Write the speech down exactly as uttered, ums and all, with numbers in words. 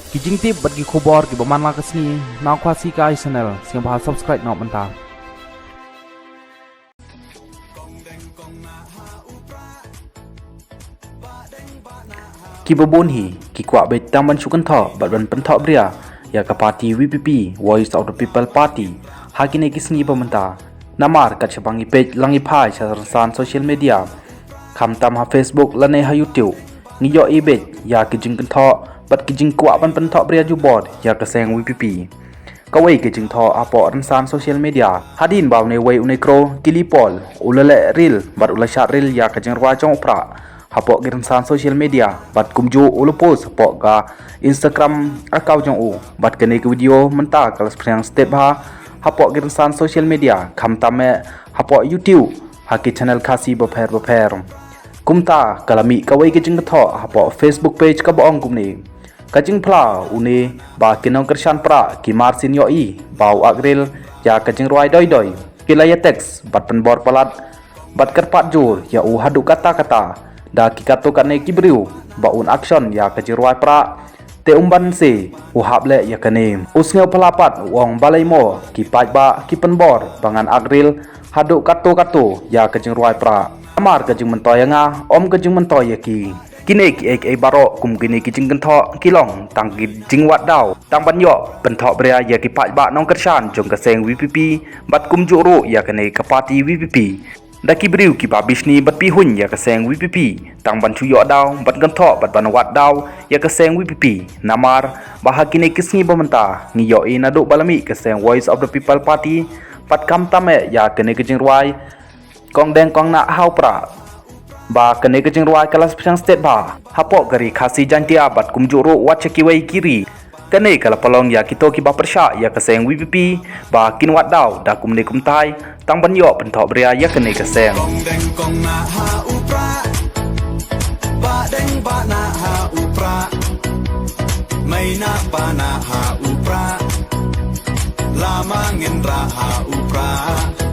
Ki jingtip bad ki khubor kiba man la ka sngi na Khasi Kai Channel, sngewbha subscribe noh mynta. Kiba bun hi ki kwah beit tang ban shu kynthoh bad ban pynthoh bria ïa ka party V P P, Voice of the People Party, ha kine ki sngi ba mynta. Namar kat shaba ngi peit la ngi phai sha rynsan social media, khamtam ha Facebook lane ha YouTube, ngi ïohi beit ïa ki jingkynthoh bad ki jingkwah ban pynthoh bria jubor ïa ka seng V P P. Kawei ka jingthoh hapoh rynsan social media, hadien ba une wei une kro Kili Paul u la leh reel bad u la shad reel ïa ka jingrwai jong u Prah hapoh ki rynsan social media, bad kumjuh u la post hapoh ka Instagram account jong u. Bad kane ka video mynta ka la spriang step bha hapoh ki rynsan social media, khamtam eh hapoh YouTube, ha ki channel Khasi bapher bapher. Kumta ka la mih kawei ka jingthoh hapoh Facebook page kaba ong kumne: Ka jingphla une ba ki nongkyrshan Prah ki mar sien ïohi ba u ak reel ïa ka jingrwai doi doi, ki la ïa text bad pynbor palat bad kyrpad jur ïa u haduh katta katta da ki katto katne ki briew ba un action ïa ka jingrwai Prah. Te um banse u hap leh ïa kane. U sngewphla pat u ong balei mo ki paidbah ki pynbor ba ngan ak reel haduh katto katto ïa ka jingrwai Prah. Namar ka jingmyntoi ïa nga, ym ka jingmyntoi ïa ki. Kine kiei kiei baroh kum kine ki jingkynthoh ki long tang ki jingwad daw tang ban ïoh pynthoh bria ïa ki paidbah nongkyrshan jong ka seng V P P, bad kumjuh ruh ïa kane ka party V P P. Da ki briew kiba bishni bad bihuiñ ïa ka seng V P P tang ban shu ïoh daw ban kynthoh bad ban wad daw ïa ka seng V P P. Namar ba ha kine ki sngi ba mynta ngi ïohi naduh ba la mih ka seng Voice of the People Party bad khamtam eh ïa kane ka jingrwai Kong Deng Kong Nah ha u Prah, ba kane ka jingrwai ka la spriang step bha hapoh ka ri Khasi Jaiñtia bad kumjuh ruh wat sha kiwei ki ri. Kane ka la pynlong ïa kito kiba pyrshah ïa ka seng V P P ba kin wad daw da kumne kumtai tang ban ïoh pynthoh bria ïa kane ka seng. Kong Deng Kong Nah ha u Prah, Bah Deng Bah Nah ha u Prah, Mei Nah Bah Nah ha u Prah, Lama Ngenrah ha u Prah.